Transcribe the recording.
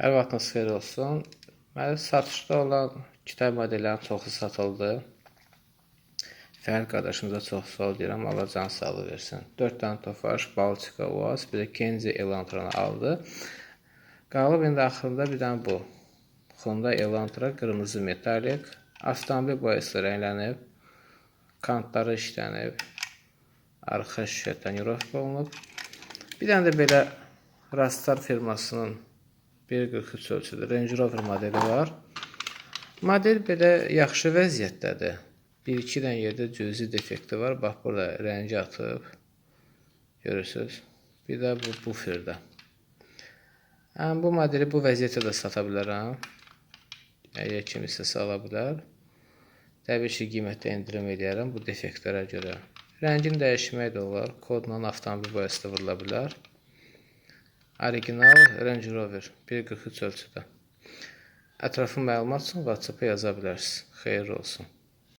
Hər vaxtınız xeyir olsun. Mənim satışda olan Kitay modellərinin çoxu satıldı. Fərhad qardaşımıza çox sağ ol deyirəm. Allah can sağlığı versin. 4 dənə Tofaş, Baltika, UAZ, bir də Kenzi Elantranı aldı. Qalıb indi axırında bir dənə bu. Hyundai Elantra qırmızı metalik. Avtomobil boyası rənglənib. Kantları işlənib. Arxa şüşə tonirovka olunub. Bir dənə də belə Rastar firmasının 1.43 ölçüdə Range Rover modeli var. Model belə yaxşı vəziyyətdədir. Bir-iki dənə yerdə cüzi defekti var. Bax burada rəngi atıb. Görürsüz. Bir də bu buferdə. Yəni, bu modeli bu vəziyyətdə də sata bilərəm. Əgər kim istəsə ala bilər. Təbii ki, qiymətdə endirim eləyərəm bu defektlərə görə. Rəngini dəyişmək də olar. Kodla avtomobil boyası da vurula bilər. Original Range Rover 1.43 ölçüdə. Ətraflı məlumat üçün WhatsApp-a yaza bilərsiniz. Xeyirli olsun.